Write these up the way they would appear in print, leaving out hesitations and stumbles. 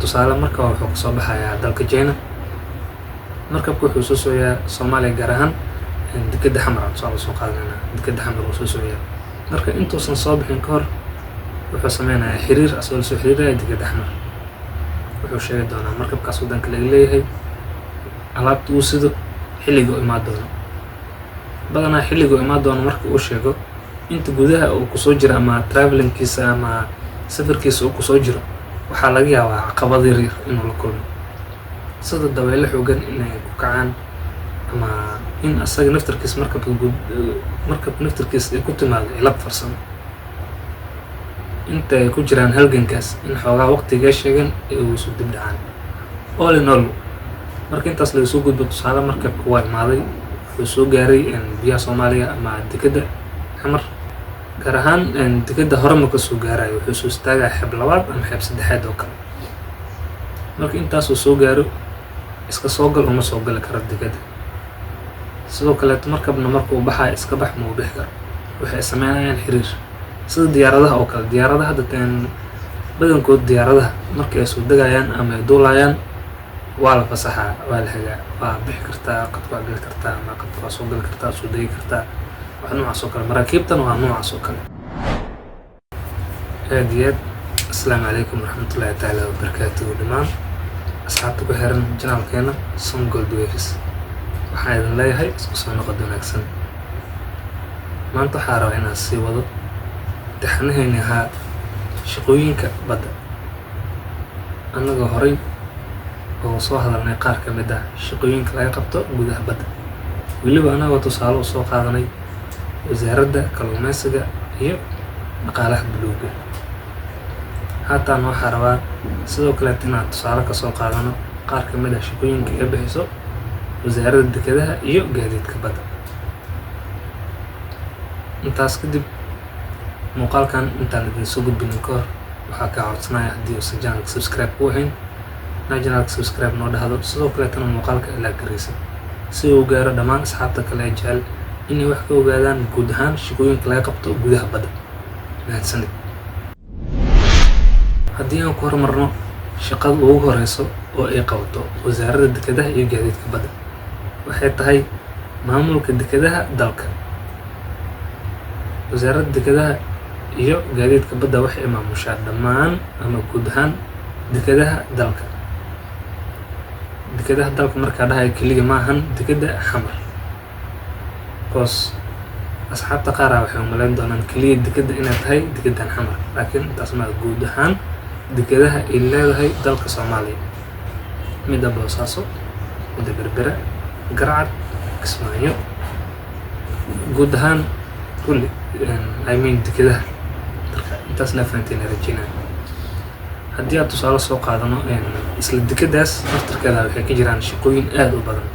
Tusaale, marka wuxuu kasoo baxayaa dalka China. Markabka wuxuu soo socyaa Soomaaliya, gaar ahaan dekeda Xamar. Aan tusaale soo qaadanayna, dekeda Xamar uu soo socyaa. Marka intuusan soo bixin ka hor, wuxuu sameynayaa xiriir, asagoo lasoo xiriiraya dekeda Xamar. Wuxuu sheegi doonaa markabkaas waddanka laga leeyahay, alaabta uu sido, xilliga uu imaan doono. Badanaa xilliga uu imaan doono marka uu sheego, inta gudaha uu kusoo jiro ama travelingkiisa ama safarkiisa uu kusoo jiro, waxaa laga yaabaa caqabad yar yar inuu la kulmo, sida dabaylo xoogan inay ku kacaan ama in asaga naftarkiisa markabka guud, markabka naftarkiisa ay ku timaado cilad farsamo. Inta ay ku jiraan halgankaas, in xoogaa waqtiga sheegan ay ugu soo dib dhacaan. All in all, marka intaas laga soo gudbo, tusaale, markabka waa imaaday, wuxuu soo gaaray biyaha Soomaaliya ama dekeda Xamar. Gaar ahaan dekeda hore ma kasoo gaarayo, wuxuu soo istaagaya xeeb labaad ama xeeb saddexaad oo kale. Marka intaasuu soo gaaro, iska soo gal uma soo gali karo dekeda. Sidoo kaleeto markabna markuu baxayo, iska bax ma uu bixi karo. Waxay sameynayaan xiriir, sida diyaaradaha oo kale. Diyaaradaha hadda badankood, diyaaradaha markii ay soo degayaan ama ay duulayaan, waa la fasaxaa, waa la hagaa, waa bixi kartaa, qadka waa gali kartaa ama qadka waa soo gali kartaa, soo degi kartaa, wax noocaas oo kale. Maraakiibtana waa noocaas oo kale. Aad iyo aad, asalaamu calaykum waraxmatullaahi tacaala wabarakaatuhu. Dhammaan asxaabta ku xiran channelkeena Songold Waves, waxaan idin leeyahay isku soo noqod wanaagsan. Maanta waxaa rabaa inaan sii wado imtixaanahayni ahaa shaqooyinka badda, annagoo horay oo soo hadalnay qaar ka mid ah shaqooyinka laga qabto gudaha badda, weliba annagoo tusaale u soo qaadanay Wasaaradda Kalluumeysiga iyo Dhaqaalaha Buluugga. Haatan waxaa rabaa sidoo kaleeto inaan tusaale kasoo qaadano qaar ka mid ah shaqooyinka ay bixiso Wasaaradda Dekedaha iyo Gaadiidka Badda. Intaas kadib, muuqaalkan intaan idin soo gudbinin ka hor, waxaa kaa codsanaya, haddii uusan channelka subscribe ku ahayn, inaa channelka subscribe noo dhahdo, sidoo kaleetana muuqaalka ilaa garaysa si uu gaaro dhammaan asxaabta kale ee jecel inay wax ka ogaadaan guud ahaan shaqooyinka laga qabto gudaha badda. Mahadsanid. Haddii aan ku horumarno shaqada ugu horeyso oo ay qabato Wasaaradda Dekedaha iyo Gaadiidka Badda, waxay tahay maamulka dekedaha dalka. Wasaaradda Dekedaha iyo Gaadiidka Badda waxay maamushaa dhammaan ama guud ahaan dekedaha dalka. Dekedaha dalka markaa dhahayo, keliya maahan dekeda Xamar, because asxaabta qaar ah waxay umaleyn doonaan keliya dekeda inay tahay dekedan Xamar, laakiin intaas maa. Guud ahaan dekedaha ay leedahay dalka Soomaaliya, midda Boosaaso, midda Berbera, Garcad, Kismaayo, guud ahaan kulli, I mean, dekedaha dalka. Intaasna fahanteen rajeynaya. Haddii aad tusaale soo qaadano isla dekedaas naftarkeeda, waxay ka jiraan shaqooyin aada u badan.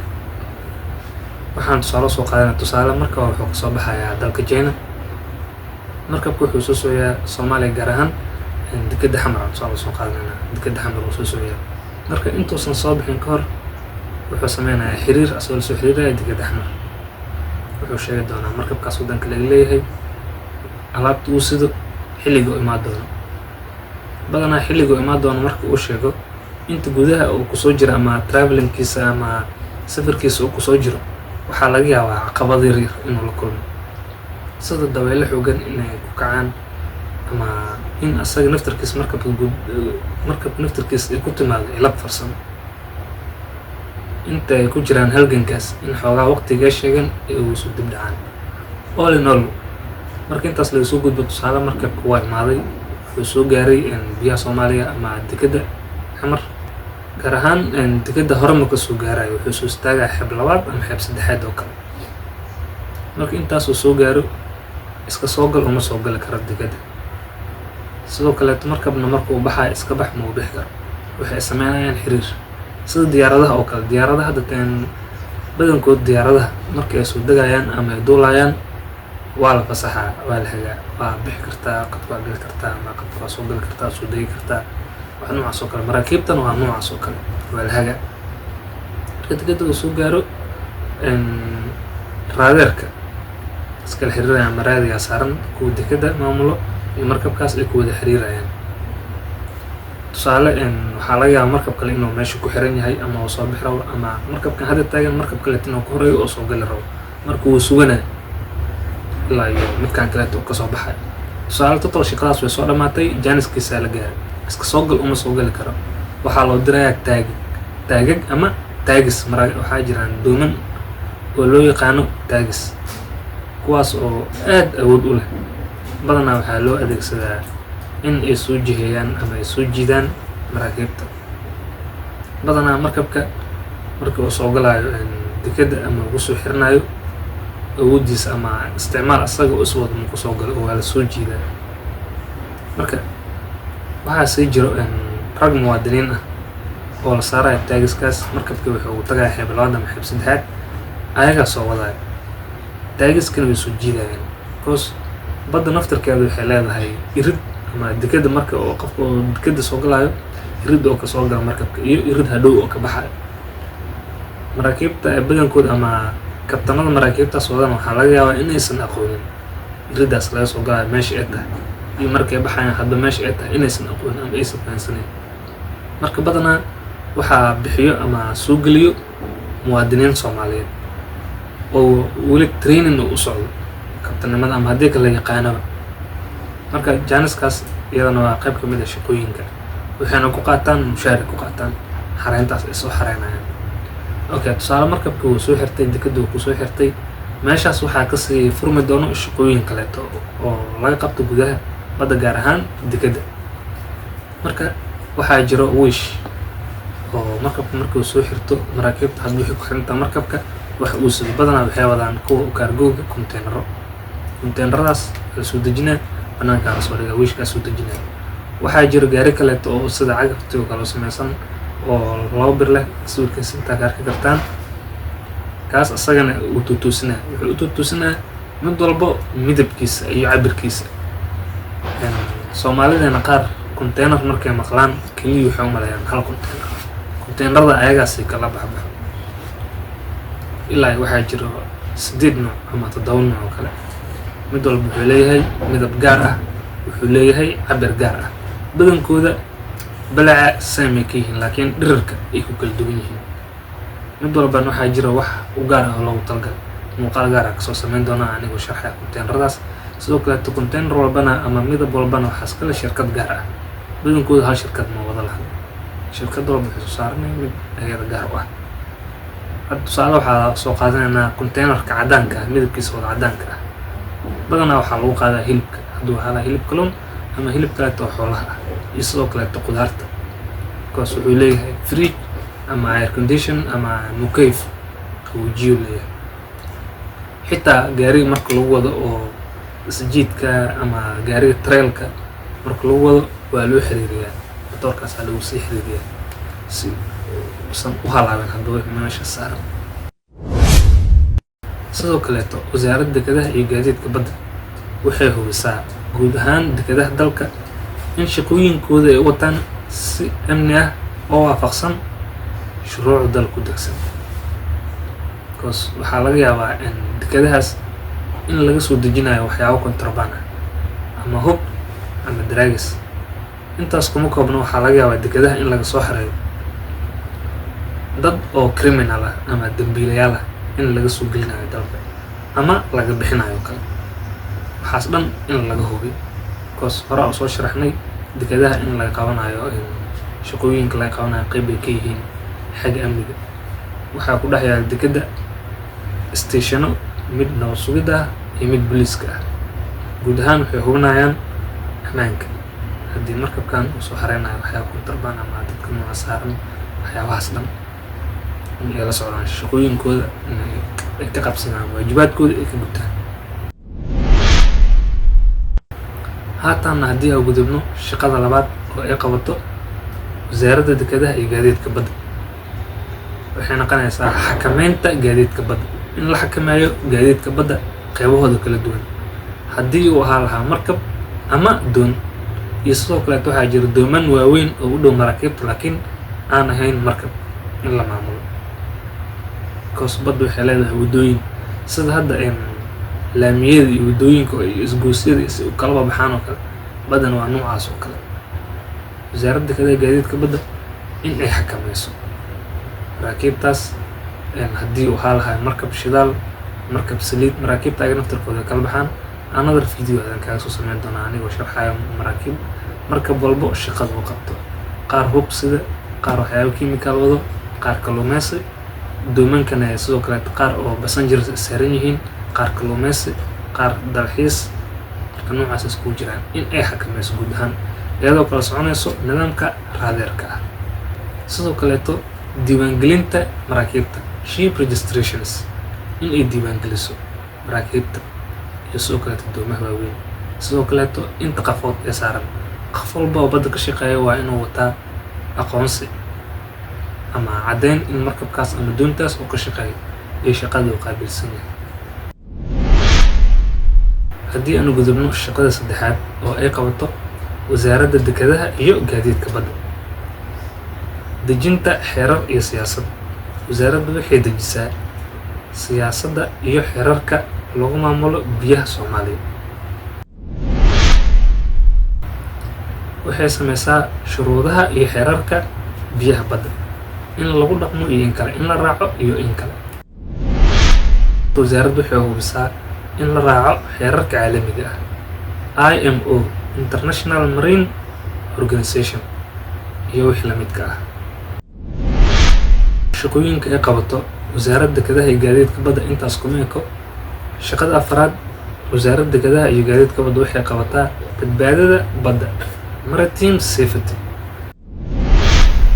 Waxaan tusaale soo qaadana, tusaale, marka wuxuu kasoo baxayaa dalka China. Markabka wuxuu soo socyaa Soomaaliya, gaar ahaan dekeda Xamar. Aan tusaale soo qaadanayna, dekeda Xamar uu soo socyaa. Marka intuusan soo bixin ka hor, wuxuu sameynayaa xiriir, asagoo lasoo xiriiraya dekeda Xamar. Wuxuu sheegi doonaa markabkaas waddanka laga leeyahay, alaabta uu sido, xilliga uu imaan doono. Badanaa xilliga uu imaan doono marka uu sheego, inta gudaha uu kusoo jiro ama travelingkiisa ama safarkiisa uu kusoo jiro, waxaa laga yaabaa caqabad yar yar inuu la kulmo, sida dabaylo xoogan inay ku kacaan ama in asaga naftarkiisa markabka guud, markabka naftarkiisa ay ku timaado cilad farsamo. Inta ay ku jiraan halgankaas, in xoogaa waqtiga sheegan ay ugu soo dib dhacaan. All in all, marka intaas laga soo gudbo, tusaale, markabka waa imaaday, wuxuu soo gaaray biyaha Soomaaliya ama dekeda Xamar. Gaar ahaan dekeda hore ma kasoo gaarayo, wuxuu soo istaagaya xeeb labaad ama xeeb saddexaad oo kale. Marka intaasuu soo gaaro, iska soo gal uma soo gali karo dekeda. Sidoo kaleeto markabna markuu baxayo, iska bax ma uu bixi karo. Waxay sameynayaan xiriir, sida diyaaradaha oo kale. Diyaaradaha hadda badankood, diyaaradaha markii ay soo degayaan ama ay duulayaan, waa la fasaxaa, waa la hagaa, waa bixi kartaa, qadka waa gali kartaa ama qadka waa soo gali kartaa, soo degi kartaa, wax noocaas oo kale. Maraakiibtana waa noocaas oo kale, waa la hagaa. Marka dekeda uu soo gaaro, raadeerka iskala xiriirayaan ama raadigaa saaran kuwa dekeda maamulo iyo markabkaas ay ku wada xiriirayaan. Tusaale, waxaa laga yaabaa markab kale inuu meesha ku xiran yahay ama uu soo bixi rabo, ama markabkan hadda taagan markab kaleeto inuu ka horeeyo oo soo gali rabo. Marka wuu suganaya ilaa iyo midkan kaleeto uu kasoo baxay. Tusaale, total shaqadaas way soo dhamaatay, jaaniskiisaa la gaaray. Iska soo gal uma soo gali karo. Waxaa loo dirayaa taagag, taagag ama tugs. Mara waxaa jiraan dooman oo loo yaqaano tugs, kuwaas oo aad awood u leh. Badanaa waxaa loo adeegsadaa in ay soo jiheeyaan ama ay soo jiidaan maraakiibta. Badanaa markabka markii uu soo galaayo dekadda ama uu kusoo xirinayo, awooddiisa ama isticmaal asaga u iswado ma kusoo galo oo waa la soo jiidaa. Marka waxaa sii jiro rag muwaadiniin ah oo la saaraya tugskaas. Markabkii wuxuu ugu tagaya xeeb labaad ama xeeb saddexaad, ayagaa soo wadaya, tugskana way soo jiidayaan, because badda naftirkeeda waxay leedahay irid ama dekadda. Marka oo qofka oo dekadda soo galayo, irid oo kasoo gala markabka iyo irid hadhow oo ka baxayo. Maraakiibta badankooda ama kabtanada maraakiibtaas wadan waxaa laga yaabaa inaysan aqoonin iriddaas laga soo galayo meesha ay tahay iyo markay baxayaan hadba meesha ay tahay inaysan aqoonin ama aysan fahansaneyn. Marka badanaa waxaa bixiyo ama soo geliyo muwaadiniin Soomaaliyeed oo weli training u socdo kabtanimada ama haddii kala yaqaanaba. Marka jaaniskaas iyadana waa qayb ka mid ah shaqooyinka, waxayna ku qaataan mushaari, ku qaataan xareyntaas ay soo xareynayaan. Okay, tusaale, markabka wuu soo xirtay dekadda, wuu kusoo xirtay meeshaas. Waxaa kasii furmi doono shaqooyin kaleeto oo laga qabto gudaha badda, gaar ahaan dekadda. Marka waxaa jiro wiish oo markabka markuu soo xirto, maraakiibta hadda waxay ku xirantaa markabka wax uu sido. Badanaa waxay wadaan kuwa cargoga containero. Containeradaas la soo dejinaa, banaankaa lasoo dhigaa, wiishkaa soo dejinaya. Waxaa jiro gaari kaleeto oo sida cagafti oo kale u samaysan oo laba bir leh, sawirkiisa intaa ka arki kartaan. Kaas isagana uu tuutuusinaya, wuxuu u tuutuusinaya mid walbo midabkiisa iyo cabirkiisa. Soomaalideena qaar container markay maqlaan keliya waxay u maleeyaan hal container. Containerada ayagaasi kala baxbaxo ilaa waxaa jiro sideed nooc ama toddoba nooc oo kale. Mid walba wuxuu leeyahay midab gaar ah, wuxuu leeyahay cabir gaar ah. Badankooda balaca samay ka yihiin, laakiin dhirirka ay ku kala duwan yihiin. Mid walbana waxaa jira wax u gaar ah oo loogu talagalay. Muuqaal gaar ah kasoo sameyn doonaa anigoo sharxaya containeradaas. Sidoo kaleeto container walbana ama midab walbana waxaa iskale shirkad gaar ah. Badankooda hal shirkad ma wada lahan, shirkad walba waxay soo saaranaya mid ayada gaar u ah. Hadda tusaale waxaa soo qaadanaynaa containerka caddaanka ah, midabkiisa wada caddaanka ah. Badanaa waxaa lagu qaadaa hilibka, hadduu ahaa hilib kalluun ama hilib kaleeto oo xoolaha ah, iyo sidoo kaleeto qudaarta, because wuxuu leeyahay fridge ama air condition ama mukeyf qaboojiyo leeyahay. Xitaa gaariga marka lagu wado oo isjiidka ama gaariga trailka marka lagu wado, waa loo xiriiriyaa, matoorkaasaa lagu sii xiriiriyaa si usan u halaabin hadba wixii meesha saaran. Sidoo kaleeto Wasaaradda Dekedaha iyo Gaadiidka Badda waxay hubisaa guud ahaan dekedaha dalka in shaqooyinkooda ay u wataan si amni ah oo waafaqsan shuruucda dalka ku degsan, because waxaa laga yaabaa in dekedahaas in laga soo dejinayo waxyaabo contraband ah ama hub ama drugs. Intaas kuma koobna, waxaa laga yaabaa dekedaha in laga soo xareeyo dad oo criminal ah ama dembiilayaal ah, in laga soo gelinayo dalka ama laga bixinayo kale. Waxaas dhan in laga hubiyo, because hore oo soo sharaxnay dekedaha in laga qabanayo shaqooyinka laga qabanayo qeyb ay ka yihiin xagga amniga. Waxaa ku dhex yaala dekedda stationo, mid nabad sugidda ah iyo mid booliiska ah. Guud ahaan waxay hubinayaan ammaanka haddii markabkan uu soo xareynayo waxyaaba contraband ama dadka nooca saaran, waxyaabahaas dhan in ay la socdaan shaqooyinkooda, in ay ka qabsadaan waajibaadkooda, ay ka gutaan. Haatanna haddii aan gudubno shaqada labaad oo ay qabato Wasaaradda Dekedaha iyo Gaadiidka Badda, waxay noqonaysaa xakameynta gaadiidka badda, in la xakameeyo gaadiidka badda qeybahooda kala duwan, haddii uu ahaa lahaa markab ama doon. Iyo sidoo kaleeto waxaa jira dooman waaweyn oo u dhow maraakiibta laakiin aan ahayn markab, in la maamulo, because badda waxay leedahay waddooyin, sida hadda laamiyada iyo waddooyinka iyo isgoosyada si u kala baxaan oo kale. Baddana waa noocaas oo kale. Wasaaradda Dekedaha iyo Gaadiidka Badda in ay xakameyso maraakiibtaas. Haddii uu ahaa lahaa markab shidaal, markab saliid, maraakiibta ayaga naftirkooda kala baxaan. Another video ayaan kaaga soo sameyn doonaa anigoo sharxayo maraakiib, markab walbo shaqada uu qabto: qaar hub sida, qaar waxyaabo chemical wado, qaar kalluumeysi. Doomankana sidoo kaleeto, qaar oo passengers saaran yihiin, qaar kalluumeysi, qaar dalxiis. Marka noocaas iskugu jiraan in ay xakameyso guud ahaan, iyadoo kala soconayso nidaamka raadeerka ah. Sidoo kaleeto diiwaangelinta maraakiibta, ship registrations, in ay diiwaangeliso maraakiibta iyo sidoo kaleeto doomaha waaweyn. Sidoo kaleeto inta qafood ee saaran, qof walba oo badda ka shaqeeya waa inuu wataa aqoonsi ama caddeyn in markabkaas ama doontaas uu ka shaqeeyo iyo shaqada uu qaabilsan yahay. Haddii aanu gudubno shaqada saddexaad oo ay qabato Wasaaradda Dekedaha iyo Gaadiidka Badda: dejinta xeerar iyo siyaasad. Wasaaraddu waxay dejisaa siyaasadda iyo xeerarka lagu maamulo biyaha Soomaaliya. Waxay sameysaa shuruudaha iyo xeerarka biyaha badda, in lagu dhaqmo iyo in kale, in la raaco iyo in kale. Wasaaraddu waxay hubisaa in la raaco xeerarka caalamiga ah, IMO, International Marine Organization, iyo wixii la midka ah. Shaqooyinka ay qabato Wasaaradda Dekedaha iyo Gaadiidka Badda intaas kuma eko. Shaqada afraad, Wasaaradda Dekedaha iyo Gaadiidka Badda waxay qabataa badbaadada badda, maritime safety,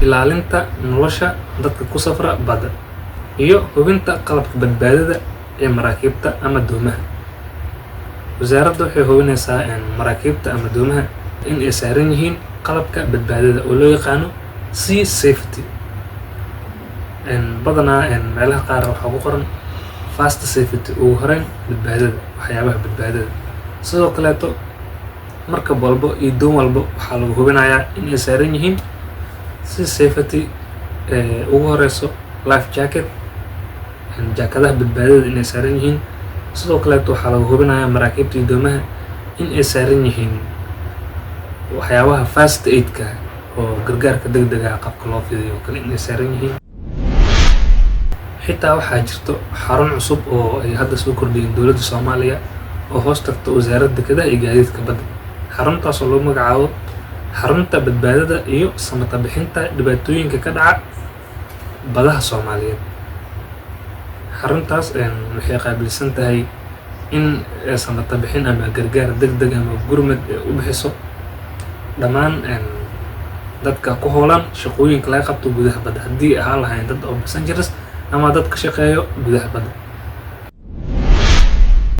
ilaalinta nolosha dadka ku safra badda iyo hubinta qalabka badbaadada ee maraakiibta ama doomaha. Wasaaradda waxay hubinaysaa maraakiibta ama doomaha in ay saaran yihiin qalabka badbaadada oo loo yaqaano sea safety. Badanaa meelaha qaar waxaa ku qoran first safety, ugu horeyn badbaadada, waxyaabaha badbaadada. Sidoo kaleeto markab walbo iyo doon walbo waxaa lagu hubinayaa in ay saaran yihiin sea safety, ugu horeyso life jacket, jaakadaha badbaadada inay saaran yihiin. Sidoo kaleeto waxaa lagu hubinayaa maraakiibta iyo doomaha in ay saaran yihiin waxyaabaha first aid-ka oo gargaarka degdega ah qabka loo fidiyo oo kale inay saaran yihiin. Xitaa waxaa jirto xarun cusub oo ay hadda soo kordhiyeen dowladda Soomaaliya oo hoos tagta Wasaaradda Dekedaha iyo Gaadiidka Badda, xaruntaas oo lagu magacaabo Xarunta Badbaadada iyo Samata Bixinta Dhibaatooyinka ka dhaca Badaha Soomaaliyeed. Xaruntaas waxay qaabilsan tahay in samata bixin ama gargaar deg deg ama gurmad u bixiso dhammaan dadka ku howlan shaqooyinka laga qabto gudaha badda, haddii ahaan lahayn dad oo passengers ama dad ka shaqeeyo gudaha badda.